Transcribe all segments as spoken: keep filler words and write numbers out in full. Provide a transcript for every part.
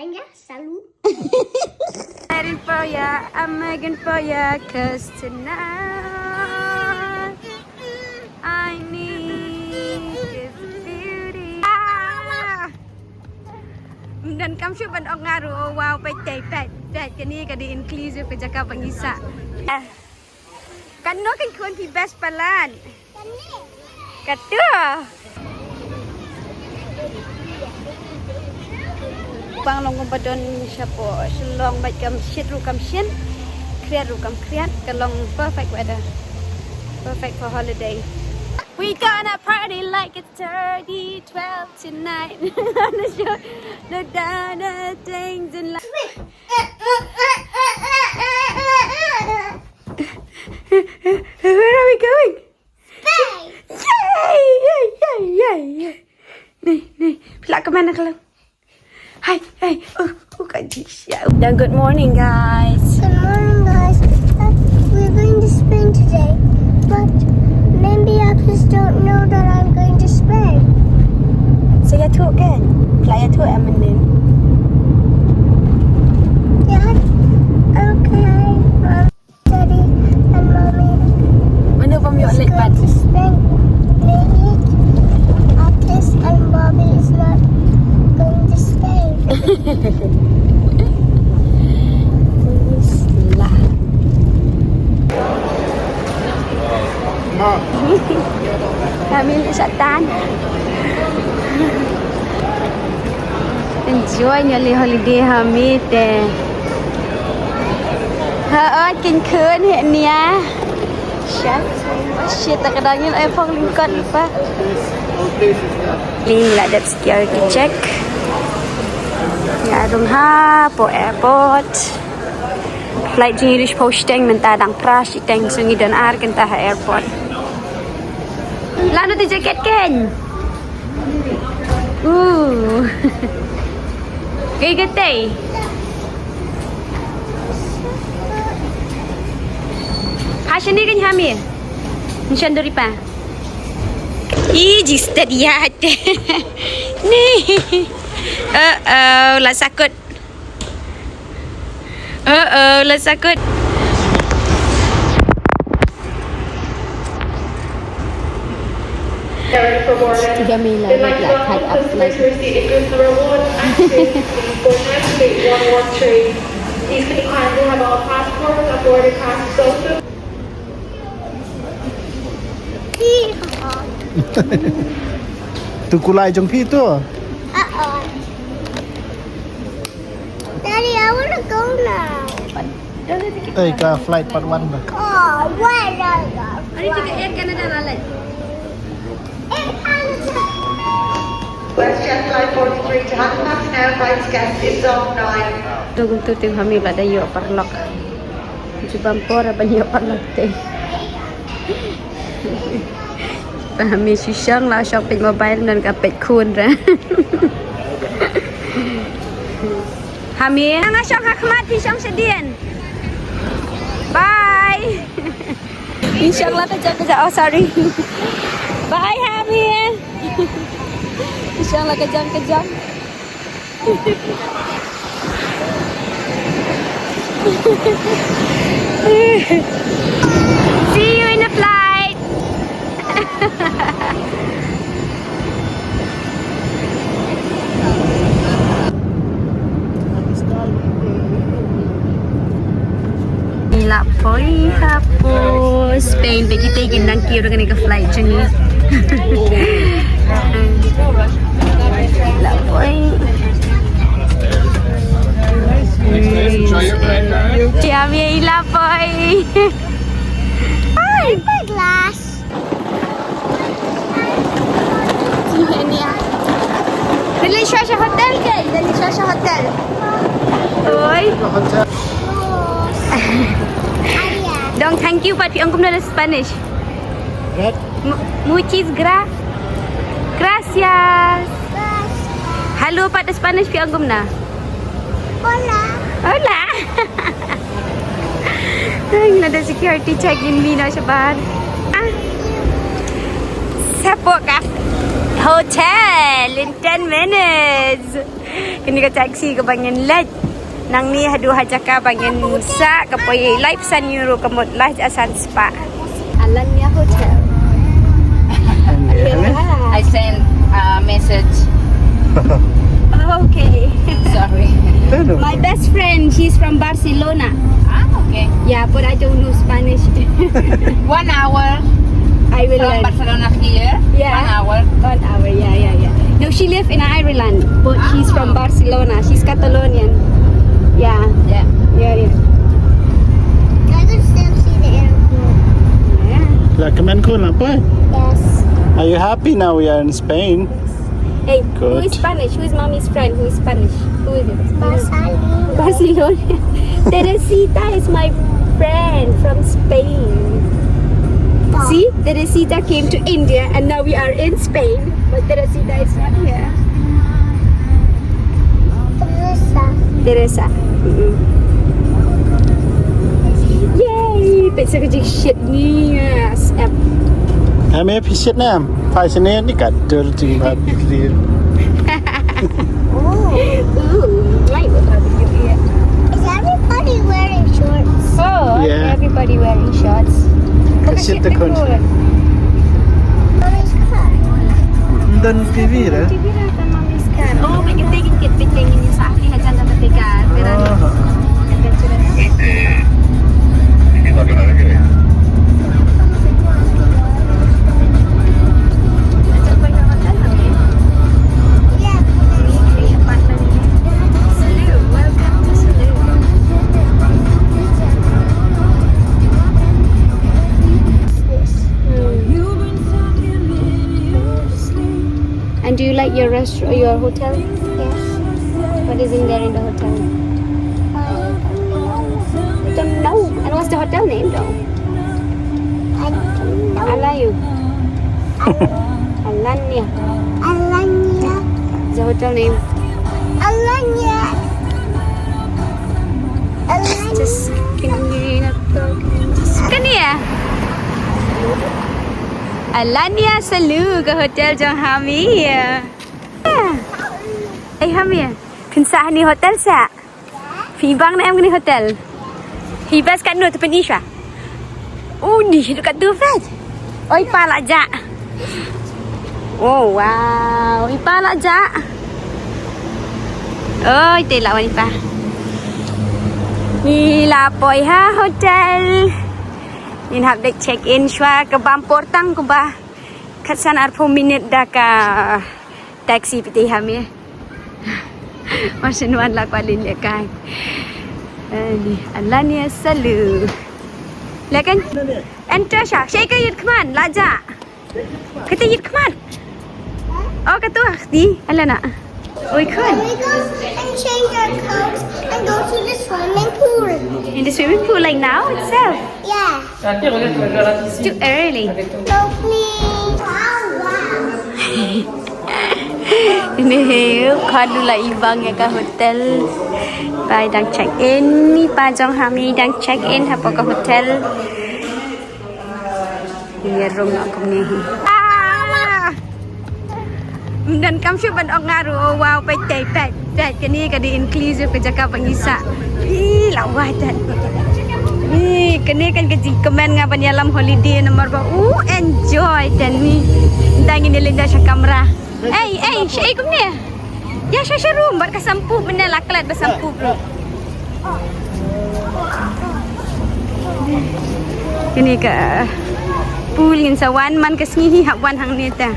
Anya, salut. Waiting for ya, I'm waiting for ya, 'cause tonight I need this beauty. Ah! Ym donkam shuh ban ong nga ruh, oh wow, peit, peit, peit, peit, kane ka dei inclusive ka jaka ba ngi sah. Eh. Katno kan khun phi best palat? Kato. Bang long kumba don shapoh Shillong bad kam shit ruh kam shin. Khriat ruh kam khriat. Ka long perfect weather. Perfect for holiday. We gonna party like it's thirty twelve tonight. The show, the, the, the things in life. Where are we going? Spain! Yay! Yay, yay, yay, yay! Ni, ni, phi lah kmen na ka long. Hai, hai, oh, oh, ka jingshiah. Then good morning, guys. Good morning, guys. Uh, we're going to Spain today, but maybe others don't know that I'm going to Spain. Sa ïathuh kan? Phi lah ïathuh em, Myndin? Yeah. Okay. Um, Daddy and Mommy. Mano bym ïoh leit pat? Spain. Maybe Atis and Bobby is not going to Spain. Lah. Kami nak shatan. Enjoy ïa la holiday ha mi te. Ha, oh, kin khun hi nia. Shit. Shit, tak ada angin, eh, phong lingkot lupa. Ni la dep security check. Ïa rung hapoh airport. Flight jong ngi dei shiphew shiteng, mynta dang phra shiteng, so ngi don ar kynta ha airport. Lah noh te jacket kein. Uh. Kei katei. Pha shane kein ha mi. Ngan shan duri pa. Ih, ji stet ïa te. Ni. Uh oh, la sakut. Uh oh, la sakut. Kami la, la, la, la, la. Please can you kindly have our passports, our boarding passes also? Tu kulai jong phi tu. Uh-oh. Daddy, I wanna go now. Eh, ka flight part one ba. Oh, where are the flight? Air Canada la leh. Air Canada. WestJet flight forty-three to Halifax now invites guests in zone nine. Tu kumtu te ha mi la da ïoh paralok. Ju bam por ban ïoh paralok te. Ba ha mi shu shong la shong peit mobile, ngan ka peit khun ra. Ha mi, nga shong ha khmat, phi shong shadien. Bye. Inshallah ka jam ka jam. Oh, sorry. Bye ha mi. Inshallah ka jam ka jam. See you in the flight. Ngi la poi hapoh Spain, bad kita kin nang kiew da kane ka flight jong ngi. La poi. Jia mi la poi. Hi, big glass. Delicious Hotel ke? Delicious Hotel. Oi. Dong thank you pat phi ong kumno da Spanish? Mu-, muchis gra-, gracias. Hello pat da Spanish phi ong kumno? Hola. Hola. Ngi la da security check, ngin mih noh shabar. Ah. Shapoh ka hotel in ten minutes. Kane ka taxi kaba ngin leit nangne haduh ha jaka ba ngin sah ka poi laiphew san euro, ka mut laiphew san spah. Alanya Hotel. Hello. I sent a message. Okay. Sorry. Hello. My best friend, she's from Barcelona. Ah, okay. Yeah, but I don't know Spanish. One hour I will from learn. Barcelona here. Yeah. One hour. One hour, yeah, yeah, yeah. No, she lives in Ireland, but she's from Ah. Barcelona. She's Catalonian. Yeah. Yeah. Yeah, yeah. I can still see the airport. Yeah. Lah, kmen khun lah, boy. Yes. Are you happy now we are in Spain? Hey, who Good. is Spanish? Who is mommy's friend? Who is Spanish? Who is it? Barcelona. Barcelona. Teresita is my friend from Spain. See, Teresita came to India and now we are in Spain. But Teresita is not here. Teresa. Teresa. Mm-mm. Yay! Pizza ka jing shit ni. Yes. Em. Em, em, phi shit ne em? Phi shit ne em? Ni ka dur jing ba kli. Oh. Ooh, my. Is everybody wearing shorts? Oh, Yeah. Everybody wearing shorts. Ka shit te khun. Mommy's car. Don T V re. T V ra ta mommy's car. Oh, my God, taking kid picking in sa ti hajan da pika. Pero And do you like your restaurant, your hotel? Yes. What is in there in the hotel? I don't know. You don't know. And what's the hotel name though? I don't know. Alayu. Alanya. Alanya. The hotel name. Alanya. Alanya. Just can you not talk? Kan ya? Alanya Selu ka hotel jong Hami ya. Eh Hami ya. Kan sa ni hotel sa. Phi bang na em ni hotel. Hi bas kat no tu peni sha. Oh ni hidup kat tu fat. Oi pa la ja. Oh wow, i pa la ja. Oi te la wan i pa. Ni la poi ha hotel. Ngin hap dek check in shwa ka bam por tang ka ba. Khatsan arphew minit da ka taxi piti Hami. Masin wan la kwalin le kai. Ani Alanya Selu. Lekan enter sha. Shei ka yit khman la ja. Kata yit khman. Oh kata khti alana. Oi khun. We go and change our clothes and go to the swimming pool. In the swimming pool like now itself. Yeah. It's too early. Go please. Oh wow. Ni he khadu la i bang ya ka hotel. Bai dang check in ni pa jong Hami dang check in hapo ka hotel. Ni room na kum ni hi. Ah! Dan kam shu ban ong ngaru oh wow pek tek pek tek kani ka di inclusive ka jaka pangisa. Ih la wah dan. Ih kani kan ka jingkmen nga ban ïalam holiday namar ba u enjoy dan ni. Dang ini linda sha kamra. Ei ei shei kumne. Ya sha sha room bad ka shampoo mynne la klet ba shampoo bro. Kini ka pool ngin sa wan man ka sngi hi hap wan hangne ta.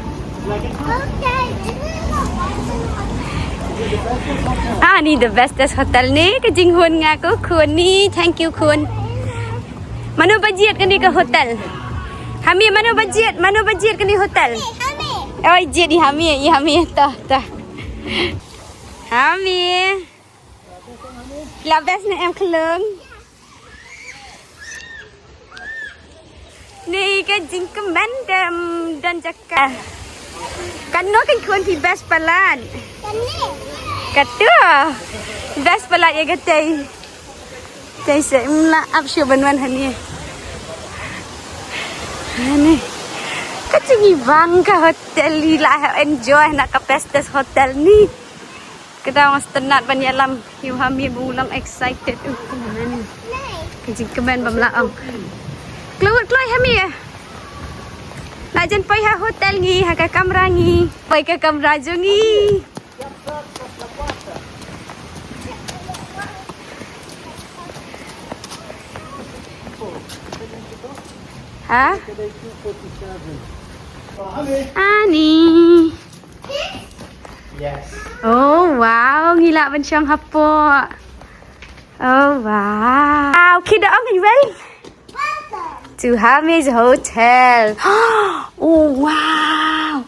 Ah ni the bestest hotel ni ka jinghun nga ko khun ni thank you khun. Mano ba jied kani ka hotel? Hami mano ba jied mano ba jied kani hotel? Oi jied i Hami i Hami ta ta. Hami. La best ne em klung. Ni ka jingkmen ka don jaka. Kan no kan khun phi best palat. Katu. Best palat ya gatei. Tei se mla ap shu ban wan hani. Hani. Ka jingi bang ka hotel ni la enjoy na ka bestest hotel ni. Ka dang sngewtynnat ban ïalam ïa u Hami ba u long excited. Uh, kmen. Ka jingkmen bym lah ong. Kloi, kloi Hami ïa. La jan poi ha hotel ngi, ha ka kamra ngi. Poi ka kamra jong ngi. Ha? Ani. Yes. Oh wow, ngi lah ban shong hapoh. Oh wow. Wow, kida ong ngi wel. Welcome to Hami's hotel. Oh wow.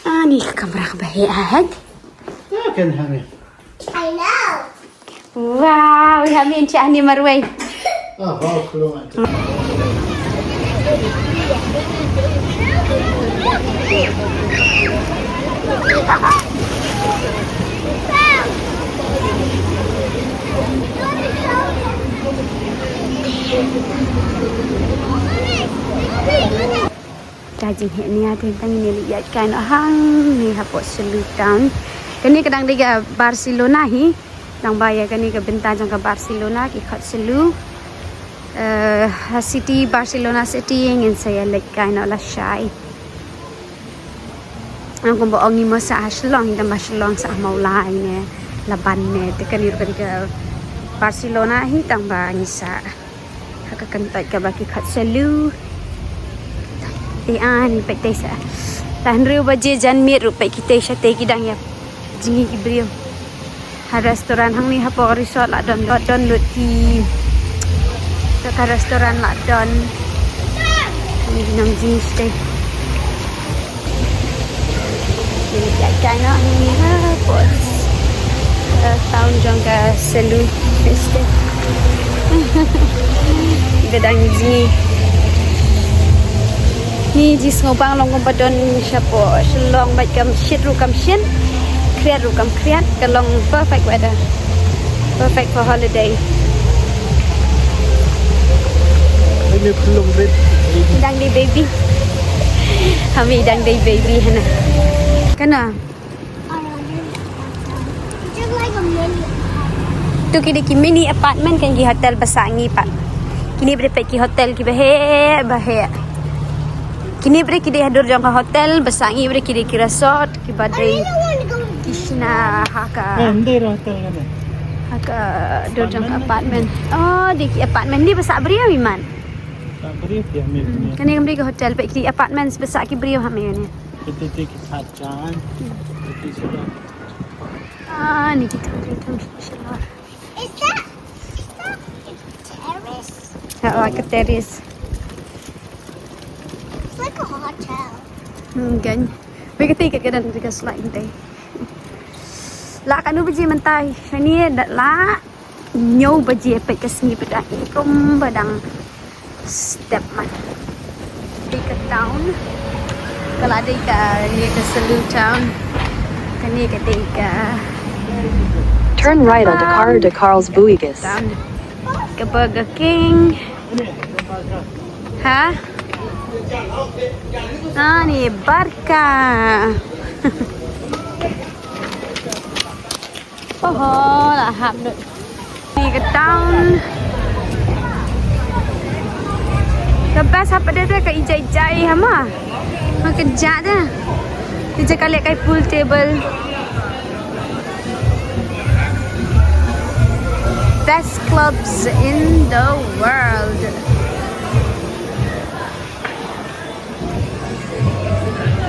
Ani ka kamra ka ba heh ha heh. Ya kan Hami. I know. Wow, Hami, an shah ni marwei. Ah, wow, klong. Ka jingheh nia te tang ine leit ïaid kai noh hangne hapoh Salou town. Kane ka dang dei ka Barcelona hi. Tang ba ïa kane ka bynta jong ka Barcelona ki khot Salou. Eh, ha city Barcelona city ngin sa ïa leit kai noh lashai. Ang kumba ong ngi mo sah ha Shillong, hi tang ba Shillong sah ha Mawlai ne, Laban ne, te kane ruh ka dei ka Barcelona hi tang ba ngi sah ha ka kyntait kaba ki khot Salou. Te ani peit te sha. Tang hynriew baje janmiet ruh peit ki te sha te ki dang ïa jngi ki briew. Ha restaurant hangne hapoh resort la don, la don lut ki. Ka restaurant la don. Ni nang jngi sha te. Ïaid kai noh hangne hapoh, eh, town jong ka Salou. Ba dang jngi. Ni jingsngewbang long kumba don shapoh Shillong bad kam shit ruh kam shin. Khriat ruh kam khriat. Ka long perfect weather. Perfect for holiday. Ini belum rit. Dang dei baby. Hami dang dei baby hana. Kana? To ki dei ki mini apartment kan ki hotel ba sah ngi pat. Kine ba dei peit ki hotel ki ba heh ba heh. Kine ba dei ki dei ha dur jong ka hotel ba sah ngi ba dei ki dei ki resort. Ki ba dei ki shna ha ka, ha ka dur jong ka apartment. Oh, dei ki apartment ni ba sah briew iman. Sah briew phi Hami. Kane kam dei ka hotel peit ki apartments ba sah ki briew Hami ne. Kito te ki khat jan. Kito suda. Ah, ni kito, kito. Is that, is that a terrace? Ha, oh, ka terrace. It's like a hotel. Hmm, kan. Wei ka te ka, ka dang ka slide te. La kano baje mynta? Shane da la hynñiew baje peit ka sngi ba dang i kum ba dang step man. Dei ka town. Ka la dei kane ka Salou town. Kane ka dei ka Turn right onto Carrer de Carles Buigues. Town. Ka Burger King. Ha? Ah, ni Barca. Oho, la hap lut. Ni ka town. Ka best hap dei te ka ijai-ijai hama. Ma ka ja da. Ijai ka leh kai pool table. Best clubs in the world.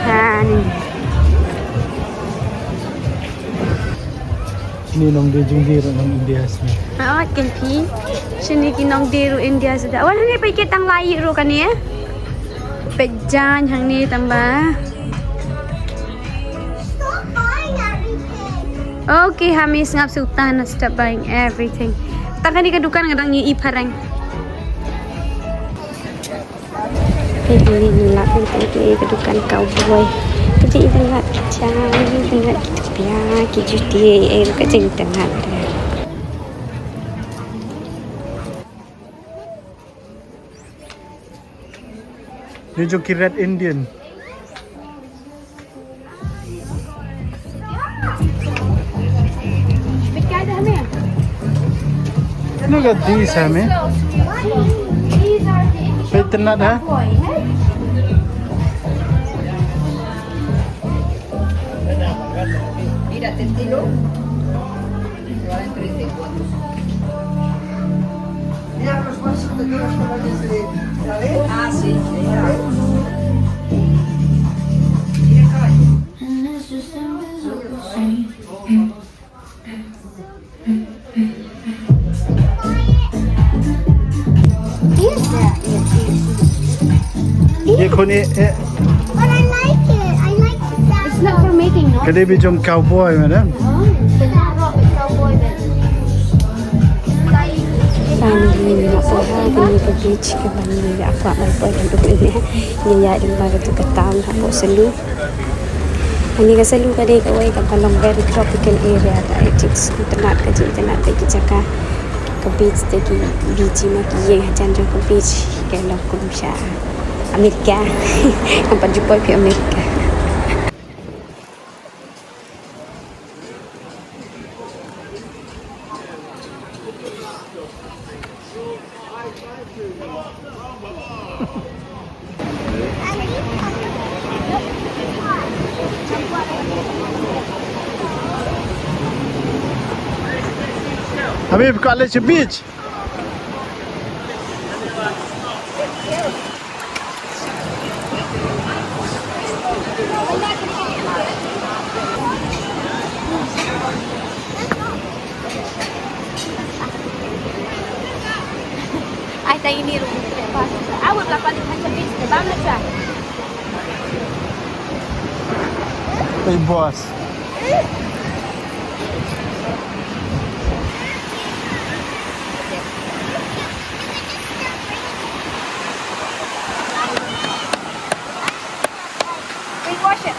Ha ni. Ni nongdie jong ngi ruh nong India sni. Ha, wat kan phi. Shini ki nongdie ruh India sda. Wan hangne peit ki tang lai ruh kane. Peit jan hangne tang ba. Okay, Hami sngap sutan stop buying everything. Tang kane ka dukan nga dang ïohi phareng. Te kine ngi lah ban peit ïa ka dukan cowboy. Te ki dang lait ki jam, ki dang lait ki tpia, ki juti, eh, ka jingtnat. Ni jong ki Red Indian. Look at these, Sammy. Peit tynnat, ha? Mira, te tiro. Mira los vasos de todos los colores de... Ah, sí, mira. Mira, caballo. Ye khun, eh, But I like it. I like the sound. It's not for making noise. Ka dei ba jong cowboy, madam. Oh, it's not rock, it's cowboy, then. Finally, ngi la poi ha kane ka beach kaba ngi la kwah ban poi ban duk ïa. Ngi ïaid lyngba katu ka town hapoh Salou. Kane ka Salou ka dei kawei kaba long very tropical area, ka itynnat, ka jingtynnat ka jaka. Ka beach te ki beach ma ki ïing hajan jong ka beach ka long kum sha America. Ngam pat ju poi phi America. Habib, ka leit sha beach. Ai, ta ini ru. Awak lapan di macam ni, kita bangun aja. Hey, boss. Wait, watch it.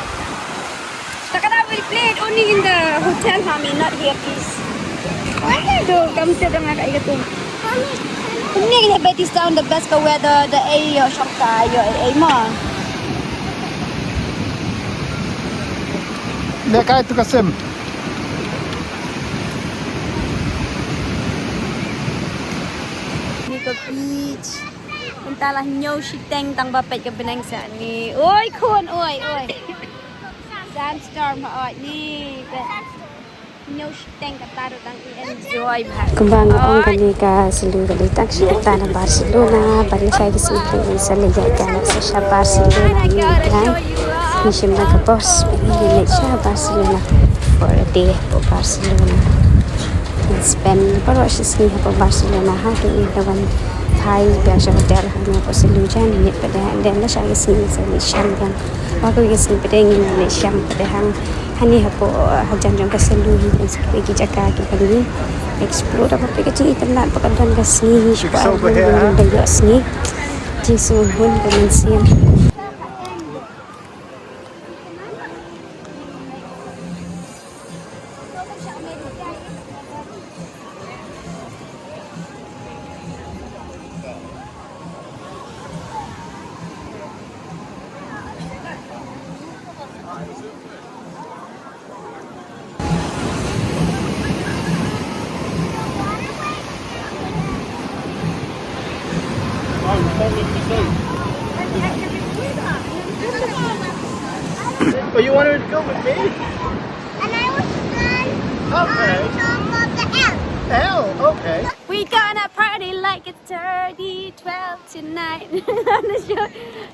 Takada will play it only in the hotel, Hami, not here, please. Why do come to the Naga Igatum? Only in Betis Town, the best weather, the air, shokta, your air, ma. Lekai tu Kasim. Ni ka beach. Mynta la hynñiew shiteng tang ba peit ka bneng sa ni. Oi khun, oi, oi. Sandstorm ha oi ni. Hynñiew shiteng kata ruh tang i enjoy bha. Kumba nga ong kane ka Salou ka dei tang sha kata na Barcelona, ba lei shai ka sngi phi sa leit ïaid ka na sa sha Barcelona ni kan. Ngi shim da ka bus, ngi leit sha Barcelona for a day hapoh Barcelona. Ngi spend baroh shi sngi hapoh Barcelona ha, te ngi da wan phai biang sha hotel hangne hapoh Salou jan, ngi leit pat de hangne la shai ka sngi sa leit sham biang. Wa kawei ka sngi pat de ngi leit sham pat de hang. Hangne hapoh, uh, hajan jong ka Salou hi, ki jaka kiba ngi explore da ba phi ka jingïaid tynnat ba ka don ka sngi hi shuwa ba ïoh sngi. Jingsngewhun ka mynsiem. Oh, you wanted to go with me? And I was on, okay, on top of the L. L, okay. We gonna party like it's thirty twelve tonight.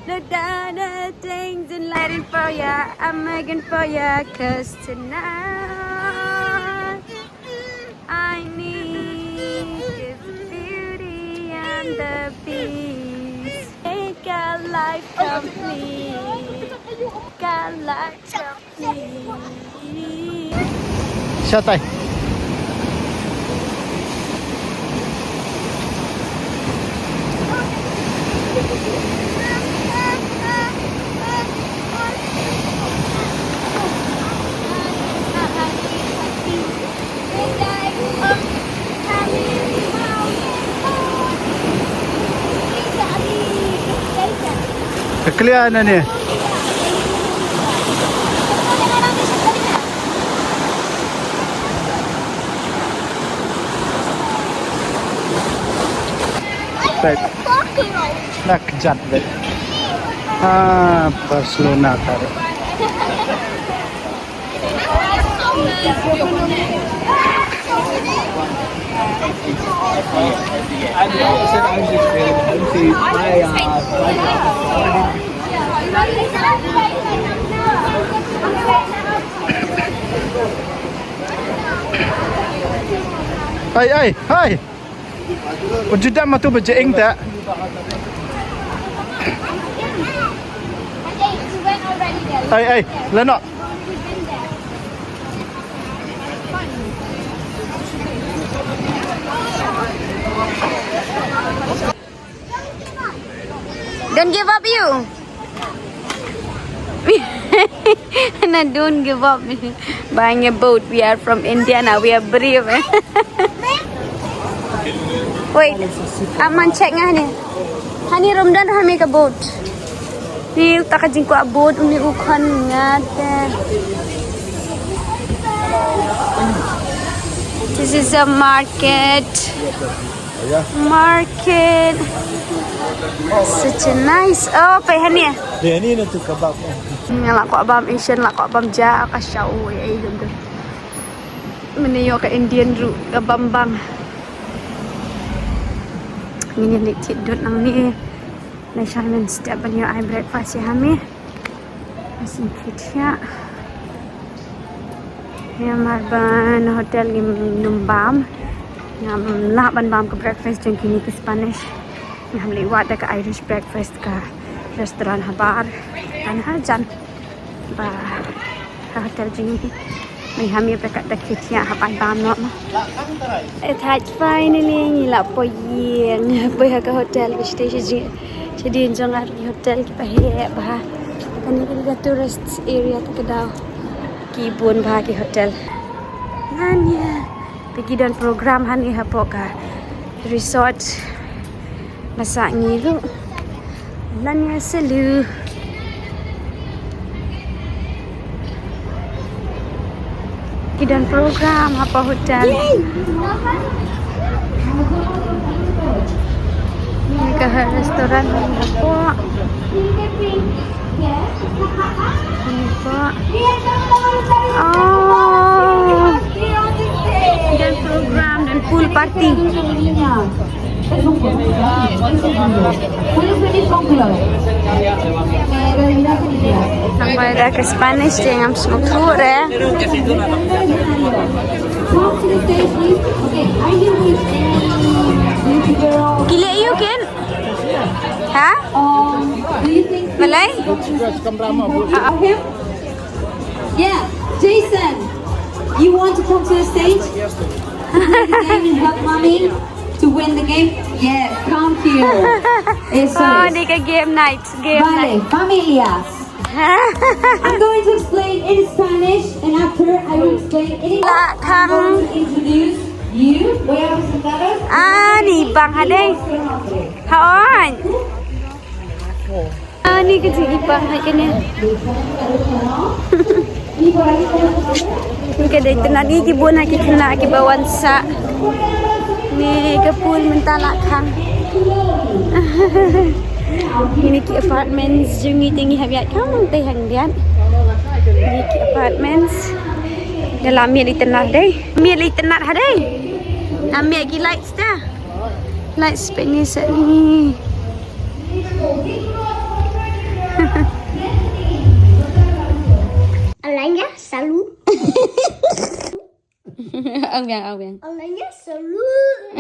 Look down at things and lighting for ya. I'm making for ya, 'cause tonight I need this beauty and the beast. Make our life complete. Make our life complete. Shatai. Ka clear na ne. Na kjat bet. Ah, Barcelona kar. Ai, ai, hai. Ujuda matu baje ing ta. Ai, ai, lano. Don't give up, you. Na, don't give up. Buying a boat. We are from India now. We are brave. Wait. Aman check nga hani. Hani rum don ha mi ka boat. Ni uta ka jingkwah boat, uni u khon nga te. This is a market. Market. Such a nice. Oh, pei hani. Ni, ni na tu kebab. Nga la kwah bam Asian, la kwah bam ja ka shaw ei ei. Mynne ïoh ka Indian ruh ka bam bang. Ngin ïa leit thied dud nangne. Leit sha mynstep ban ïoh ai breakfast ïa ha mi. Sngewthuh ïa. Ïa, mar ba na hotel ngim nym bam. Ngam lah ban bam ka breakfast jong kine ki Spanish. Ngam leh wat da ka Irish breakfast ka restaurant habar. Kan hajan. Ba ha hotel jong ngi. Mynta ha mi ba kat da kit ïa hap ai bam noh ma. It has finally ngi la poi ïing, poi ha ka hotel ba sdei sha jingïadien jong ar ki hotel kiba heh bha. Kane ka dei ka tourist area, te ka dei ki bun bha ki hotel. Ngan ïa phi ki don program hangne hapoh ka resort. Ba sah ngi ruh. Ngan ïa selu. Ki don program hapoh hotel. Ni ka restaurant hapoh. Ni ka. Oh. Ki don program, don pool party. Nang bai da ka Spanish te ngam sngewthuh re. Ki leh ïa u kin? Ha? Balei? Yeah, Jason, you want to come to the stage? To play the game and help mommy to win the game? Yes, come here. Yes, oh, sir. Ni ka game night, game night. Vale, familias. I'm going to explain in Spanish, and after I will explain in English. I'm going to introduce you. Voy a presentar. Ah, ni bang hadei. Haon. Ah, ni ka jingïapang ha kane. Ka dei tynnad, ki bun ha ki khynnah kiba wan sah. Ni ka pool mynta la khang. Ni ki apartments jong ngi te ngi hap ïaid kham te hangbiat. Ni ki apartments. Da la miet lei tynnad dei. Miet lei tynnad hadei. La miet ki lights da. Lights peit ni sa ni. Alanya, salut. Awiang, awiang. Alanya, salut.